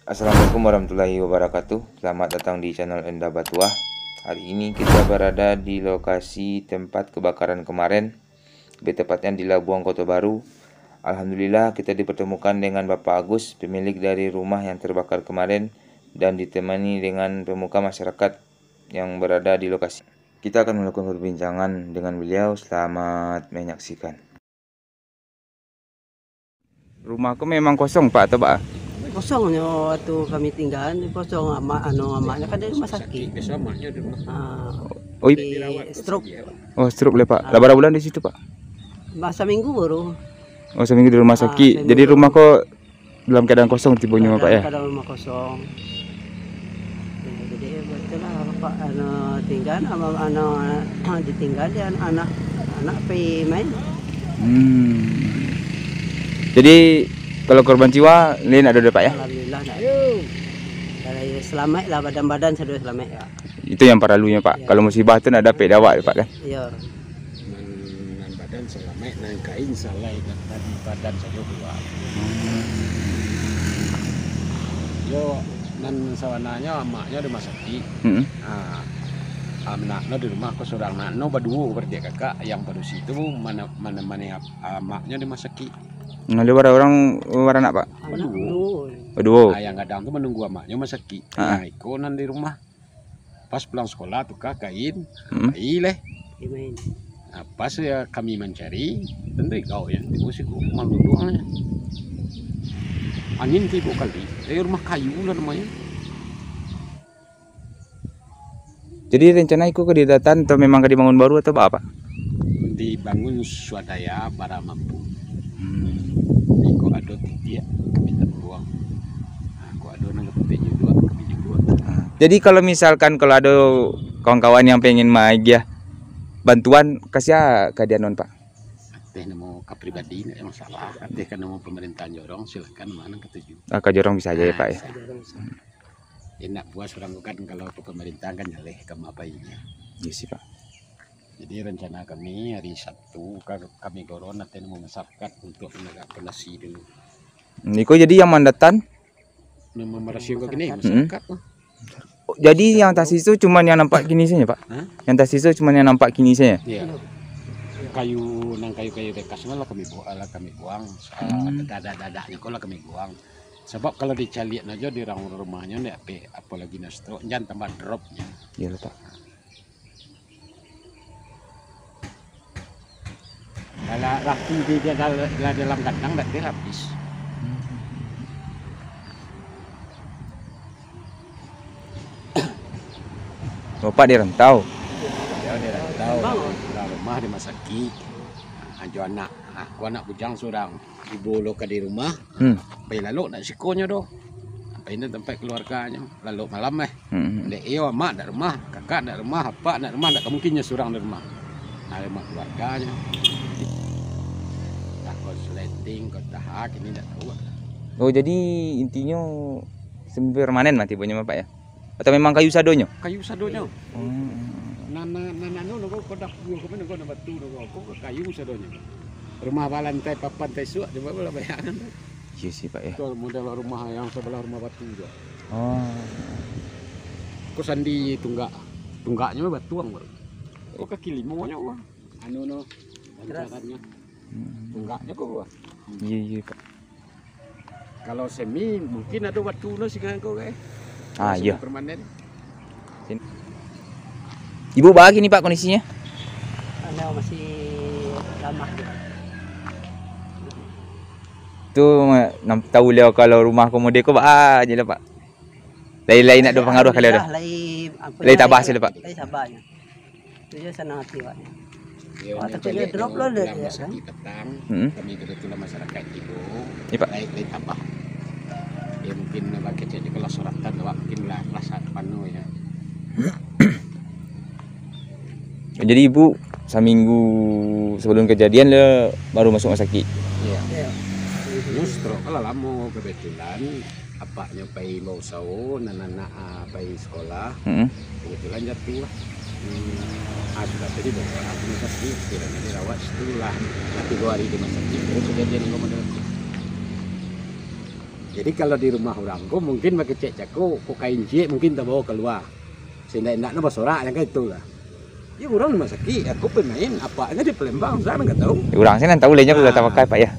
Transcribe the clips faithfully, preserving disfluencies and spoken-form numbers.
Assalamualaikum warahmatullahi wabarakatuh. Selamat datang di channel Enda Batuah. Hari ini kita berada di lokasi tempat kebakaran kemarin, lebih tepatnya di Labuang Kota Baru. Alhamdulillah, kita dipertemukan dengan Bapak Agus, pemilik dari rumah yang terbakar kemarin, dan ditemani dengan pemuka masyarakat yang berada di lokasi. Kita akan melakukan perbincangan dengan beliau. Selamat menyaksikan. Rumah ko memang kosong, Pak, atau, Pak? Kosong nyo waktu kami tingga, kosong. Amak, anu, amaknyo kan dari rumah sakit. Biaso amaknyo di rumah. Ah, Oh, ip- di stroke. Oh, stroke lah, Pak. Ah. Lah bara bulan di situ, Pak? Masa minggu baru. Oh, saminggu di rumah Ah, sakit. Saminggu Jadi baru. rumah ko dalam keadaan kosong tibonyo, Pak, ya? Keadaan rumah kosong. Ya, jadi, betul lah, Pak, anu, tingga, anu, anu, ditingga di an-, anak, anak pai main. Hmm. Jadi, kalau korban jiwa, lain ado, Pak, ya? Alhamdulillah, ndak. Kalau selamat lah, badan-badan sado selamat, ya. Itu yang paralunyo, Pak. Ya. Kalau musibah tu nak dapek dek awak, Pak, kan? Ya. Nan, nan badan salamaik, nan kain salai, nan tadi badan sajo kalua. Hmm. Yo, nan sabananyo amaknyo di rumah sakik. Mm-mm. Ha, anaknyo di rumah ko surang, anaknyo baduo, baranak kakak, yang padusi tu mana, mana, mana ap-, amaknyo di rumah sakik. Nah, di bara urang, baranak, Pak? Anak Baduo. duo. Baduo. Ah, yang gadang tu manunggu amaknyo rumah sakik. Ah. Yang iko nan di rumah. Pas pulang sekolah, tuka kain, Hmm. pai leh. Pai main. Nah, pas, ya, kami mancari, tantu igau yang tibo siko, maluluang. Angin tibo kali, dari rumah kayu lah namonyo. Jadi, rencana iko ka didatankan atau memang ka dibangun baru atau baa, Pak? Dibangun swadaya bara mampu. Hmm. Iko ado titiak ka mintak tuluang. Nah, kok ado nan ka putih juduak, ka minyak juduak. Ah. Jadi, kalau misalkan kalau ado kawan-kawan yang pengen maagiah bantuan, ka sia ka dianuan, Pak? Ateh namo ka pribadi, ndak masalah. Ateh ka namo pemerintahan jorong, silakan, ma nan katuju. Ah, ka jorong bisa aja ya, Ah, Pak, ya? Bisa. Jorong bisa. Indak puas urang ko kan, kalau ka pemerintahan kan jaleh ka ma painyo. Iya sih, Pak. Jadi, rencana kami hari Sabtu ka-, kami goron ateh namo masyarakat untuk managak pondasi dulu. Niko jadi yang mandatan? Nan mamarasi ko kini, Masyarakat. Mm-mm. masyarakat lah. Oh, jadi yang tasiso cuman yang nampak kini saja, Pak? Hah? Yang tasiso cuman yang nampak kini saja? Iya. Kayu, nan kayu-kayu bekas lah kami bu-, lah kami buang. Ah, Hmm. dadak-dadaknyo ko lah kami buang. Sabab kalau dicaliak aja di rang rumahnyo, ndak ape, apolagi nan stroke, jan tambah dropnyo. Iyalah, Pak. Kalau rapi di dia dal-, dalam kandang, dak dia habis. Bapak di rantau? Ya, di rantau. Lah rumah di Masaki. Ajo anak. Aku anak bujang surang. Ibu lo ka di rumah. Hmm. Pai lalok dak sikonyo doh. Pai nan tampek keluarganyo. Lalok malam eh. Hmm. Dek iyo amak dak rumah, kakak dak rumah, apak dak rumah, dak mungkin nyo surang di rumah. Nah, rumah keluarganyo. Takon sleting, kok taha, kini dak tahu. Oh, jadi intinyo semi permanen mah tibonyo, Pak, ya? Atau memang kayu sadonyo? Kayu sadonyo. Hmm. Nan, nan, nan anu nogo, ko dapua, ko mano ko, nan batu nogo, ko kayu sadonyo. Rumah balantai papan taisuak, cubo lah bayangkan tu. Iya sih, Pak, ya. Ko model rumah yang sebelah rumah batu tu. Oh. Ko sandi tunggak. Tunggaknyo batuang baru. Ko kaki limonyo, wah. Anu no, Keras. Lancarannya. Hmm. Tunggaknyo ko, wah. Iya, iya, Pak. Kalau semi, mungkin ado batu no sigang ko, eh. Ah, Semi iya. Permanen. Sin-, Ibu baa kini, Pak, kondisinyo? Anu, masih lamah. Tu, ma-, nam-, tahu liau kalau rumah ko model ko baa je lah, Pak. Lain-lain nak ada pengaruh kali ada. Alhamdulillah, lai, apa Lai ni, tabah lai, sila, Pak. Lai sabarnyo. Tu je sanang hati awaknyo. Ya, awak takut dia drop lah, dia, pulang ya, kan? Sakit petang, hmm. Kami kebetulan masyarakat Ibo, ya, Pak. Lai, lai tabah. Ya, mungkin nak kecek je kalau suratan awak mungkin lah, lah saat panu ya. Jadi ibu saminggu sebelum kejadian le baru masuk rumah sakit? Iya. Iya. Nyo stroke lah lamo kebetulan. Apaknyo pai bausaho, nan anak, ah, pai sekolah. Mm-mm. Kebetulan jatuah lah. Hmm. Ah, sudah tu dibawa lah ke rumah sakit. Kiranya dirawat situ lah. Lah tigo hari di rumah sakit, terus kejadian ko model tu. Jadi kalau di rumah urang ko mungkin bakecek cako, kok kain ciek mungkin tabawa kalua. Saindak-indaknyo basorak, jan kan itu lah. Yo, urang rumah sakik, aku pemain, apaknyo di Palembang, sa nan ka tahu. Urang se nan tahu, lai nyo Ah. Kota Pakai, Pak, yo.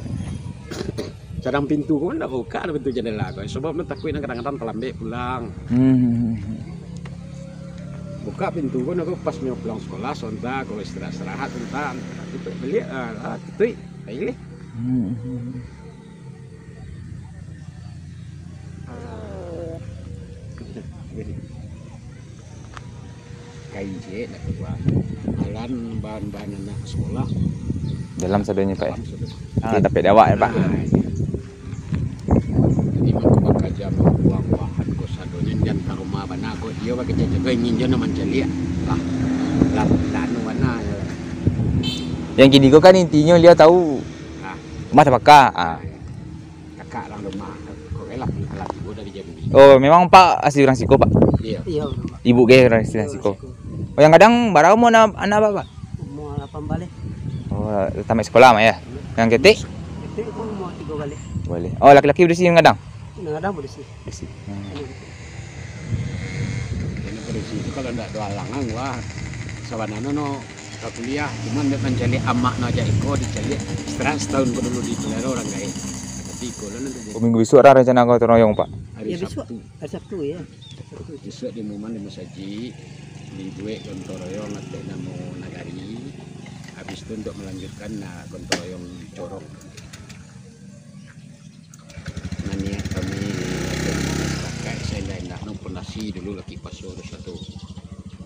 Sadang pintu ko kan ndak buka, pintu jandela ko. Sabab nan takuik nan kadang-kadang talambek pulang. Hmm. Buka pintu ko, nako pas nyo pulang sekolah, sontak, kalau istirahat-istirahat, sontak. Tapi baliak, ah, lah, tutuik, pilih. Hmm. Kain ciek nak kaluar. Alan bahan-bahan anak sekolah. Dalam sadonyo, Pak, yo? Dalam sadonyo. Ah, dapek di awak, yo, Pak? Ah, iyo. Jadi, mangko bakaja mambuang wahan ko sadonyo, jan ka rumah bana ko. Iyo, bakecek cako ingin jo nak mancaliak. Lah, lah, lah, anu bana. Yang kini ko kan intinyo baliau tahu Ah. rumah tabaka. Ah. Kakak urang rumah, kok elok lah tibo dari Jambi. Oh, memang Pak asli urang siko, Pak? Iyo. Iyo, Pak. Ibu ge urang asli Iyo, siko. Siko. Oh, yang gadang bara umua anak, anak Apak, Pak? Umua lapan baleh. Oh, lah tamaik sekolah mah, yo? Yang ketek? Ketek ko umua tigo baleh. Baleh. Oh, laki-laki barisi yang gadang? Yang gadang barisi. Barisi. Hmm. Iyo. Karano barisi tu kalau ndak ado alangan, wah, sabananyo no ka kuliah, cuman dek mancaliak amak no aja iko dicaliak, istirahat satahun ko dulu dipaliharo urang gaek. Tapi iko lo nan terjadi. Oh, minggu bisuak ado rencana gotong royong, Pak? Hari Yo, bisuak. Sabtu. Hari Sabtu, yo. Bisuak diumuman di masajik, dibuek gotong royong ateh namo nagari. Habis tu untuak malanjutkan, nah, gotong royong corong. Maniak kami, masyarakat, saindak-indaknyo pondasi dulu laki paso doso tu.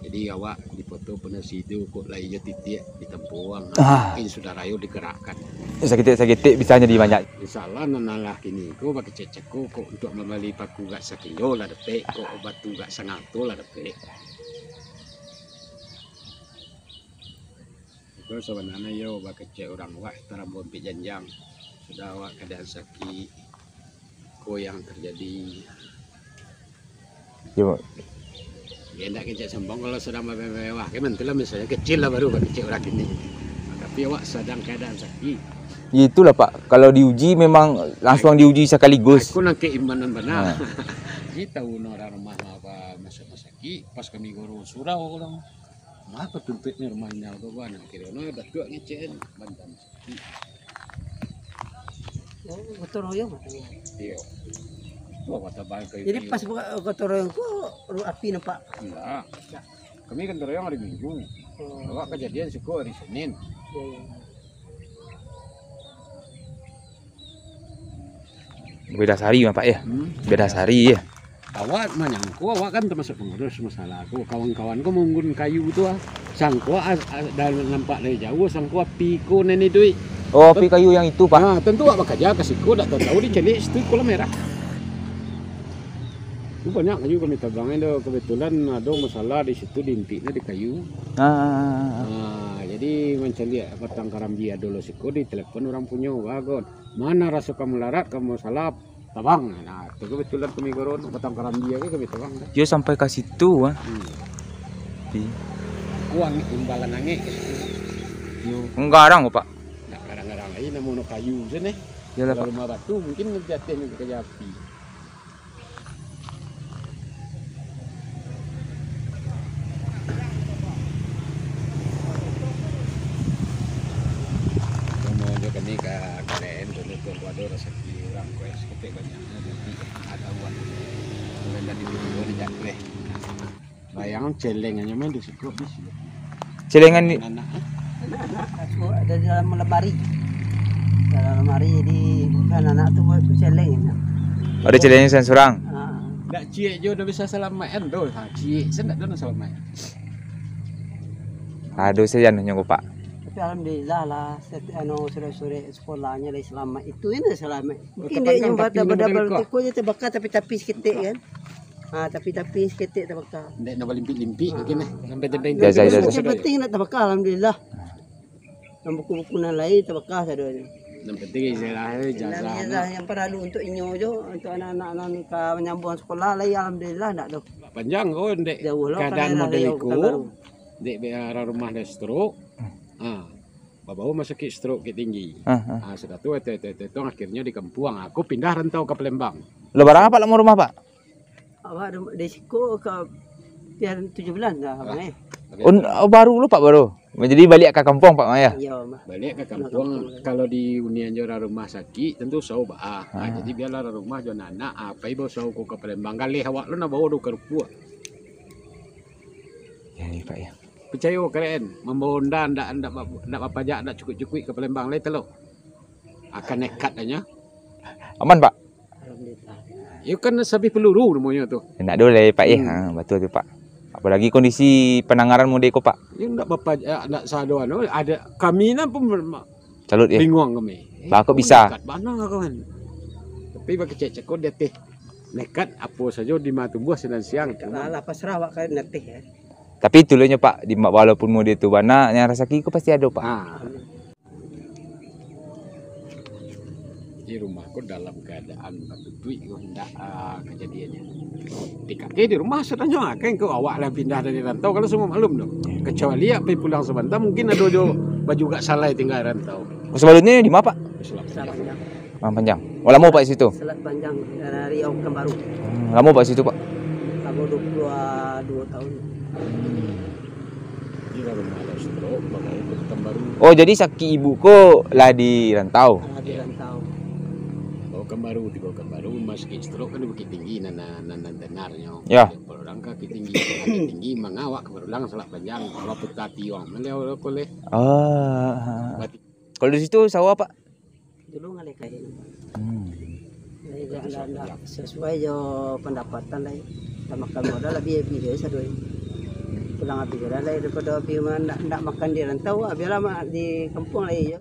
Jadi awak dipoto pondasi tu, kok lai jo titiak ditampuang, Ah. Mungkin sudah rayo digerakkan. Saketek-saketek bisa jadi banyak. Insya Allah, nan alah kini ko bakecek cako kok untuak mambali paku gak sakilo lah dapek, kok batu gak sangato lah dapek. Iko sabananyo iyo bakecek urang wak tarambua ampek janjang. Sudah awak keadaan sakik, ko yang terjadi. Yo. Ya, ndak kecek sombong kalau sadang bamewah-mewah. Kan mantulah misalnyo kecil lah baru bakecek urang kini. Tapi awak sadang keadaan sakik. Ya, itulah, Pak. Kalau diuji memang langsung diuji sakaligus. Aku nang keimanan bana. Ha. Jadi tahu no urang rumah apa masa-masa sakik, pas kami guru surau urang. Mah patuntuiknyo rumah inyau tu, Wan. Kiro no datuak ngecek, bantam. Oh, gotong royong. Iyo. Tu apa tabang kayu-kayu. Jadi pas buka gotong royong ko, ru-, api nampak? Indak. Kami gotong royong hari Minggu. Oh. Awak kajadian siko hari Senin. Iyo, iyo. Beda sehari, Pak, yo? Hmm. Beda sehari, yo? Awak manyangko, awak kan tamasuak pangurus masalah tu. Kawan-kawan ko maunggun kayu tu, ah. Sangko, ah, ah, dari, nampak dari jauah, sangko api ko nan iduik. Oh, api kayu yang itu, Pak? Nah, tantu awak bakaja ka siko, dak tahu-tahu dicaliak situ kolam merah. Tu banyak kayu kami tabangan tu. Kebetulan ado masalah di situ, diintiknyo di kayu. Ah. Ah, jadi mancaliak batang karambia dulu siko, ditelepon urang punyo, "Bagon, mana raso ka malarat, ka masalah?" Tabang. Nah, tu kebetulan kami guru batang karambia ko kami tabang dah. Yo sampai ka situ, ah. Hmm. Di. Kuang imbalan angek ka situ. Yo. Garang, Pak. Ndak garang-garang lai, namo no kayu se neh. Iyolah, Pak. Kalau rumah batu, mungkin di ateh ni ka api. Kamu aja kini ka kalian dulu tu, ado rasaki urang ko, saketek banyaknyo, jadi ado buat. Mulai dari video ni, jak, leh. Bayang celeng aja main di situ, di sini. Celengan ni. Anak-anak, eh? Anak-anak, aku ada di dalam lemari. Dalam lemari, jadi bukan anak tu buat tu celeng aja. Ada celengnya surang-surang? Ah. Ndak ciek jo dah bisa salamaik kan tu. Ha, ciek sen ndak ado salamaik. Ado saja nyo, Pak. Tapi alhamdulillah lah, set-, anu, sore-sore sekolahnyo lah salamaik. Itu ini salamaik. Oh, mungkin dia nyumbat dah pada tiko je terbakar tapi-tapi seketek kan. Ha, tapi-tapi saketek tabaka. Ndak nak balimpik-limpik mungkin, eh. Sampai tenteng. Biasa, biasa. Yang penting nak tabaka, alhamdulillah. Nan buku-buku nan lain tabaka sadonyo. Nan penting ijazah, eh, ijazah. Ijazah nan paralu untuak inyo jo, untuak anak-anak nan ka manyambuang sekolah lai, alhamdulillah, ndak doh. Panjang ko, Dek. Jauah lah, keadaan model iko, Dek, biar rumah dah stroke. Ha. Babawa masakik stroke, sakik tinggi. Ah, ah. Ah, sudah tu, itu, itu, itu, itu, akhirnyo di kampuang. Aku pindah rantau ka Palembang. Lah, barang apo lamo rumah, Pak? Awak rumah di siko ka pian tujuh bulan dah, Abang, eh. Oh, baru lo, Pak, baru. Jadi baliak ka kampuang, Pak, mah, yo? Iyo, mah. Baliak ka kampuang. Kalau di unian jo urang rumah sakik, tantu usaho baa. Ah, jadi bialah urang rumah jo anak-anak, ah, pai bausaho ko ka Palembang. Galeh awak lo nak bao do ka rupuak. Yo, yo, Pak, yo. Picayo kalian, mambao onda ndak, ndak ba-, ndak bapajak, ndak cukuik-cukuik ka Palembang lai telo. Akan nekat nyo. Aman, Pak? Alhamdulillah. Iyo kan sabih peluru namonyo tu. Ndak ado lai, Pak, yo. Hmm. Ha, batua tu, Pak. Apolai kondisi pandanggaran mode ko, Pak. Yo ndak bapajak, ndak sado anu, ado kami nan pun ma-, salut, yo. Bingung kami. Eh, Pak, kok bisa? Nekat bana kawan. Tapi bakecek-cek ko di ateh. Nekat apo sajo di ma tumbuah sinan siang. Nekat lah, lah, pasrah awak ka di ateh, yo. Tapi tulunyo, Pak, di ma-, walaupun mode tu bana, nan rasaki ko pasti ado, Pak. Ah. Di rumah ko dalam keadaan batutuik ko indak, ah, kajadiannyo. Di kaki di rumah sadonyo, ah, kan ko awak lah pindah dari rantau, kalau samo maklum tu. Kecuali awak pai pulang sabanta, mungkin ado jo baju gak salai tingga rantau. Oh, sabalumnyo di ma, Pak? Di Selat Panjang. Selat Panjang. Oh, lamo, Pak, di situ? Selat Panjang, daerah Riau Pekanbaru. Hmm, lamo, Pak, di situ, Pak? Lamo duo puluah duo tahun. Di rumah lah stroke, makanya ke Pekanbaru. Oh, jadi sakik ibu ko lah di rantau? Lah di rantau. Oh, Pekanbaru, di Pekanbaru, rumah sakik stroke kan di Bukittinggi, nan, nan, nan, nan benarnyo. Ya. Kalau urang ka Bukittinggi, Bukittinggi, mangawak ka urang Selat Panjang, kalau peta tiuang, maliau ko leh. Ah. Berarti kalau di situ sawah, Pak? Dulu ngalih kain. Hmm. Jadi, ndak, ndak, ndak sasuai jo pandapatan lai. Lah makan modal lah, biaya-biaya sadoe. Pulang abih lah lai, daripado abih mah ndak, ndak makan di rantau, abih lah mah di kampuang lai, yo.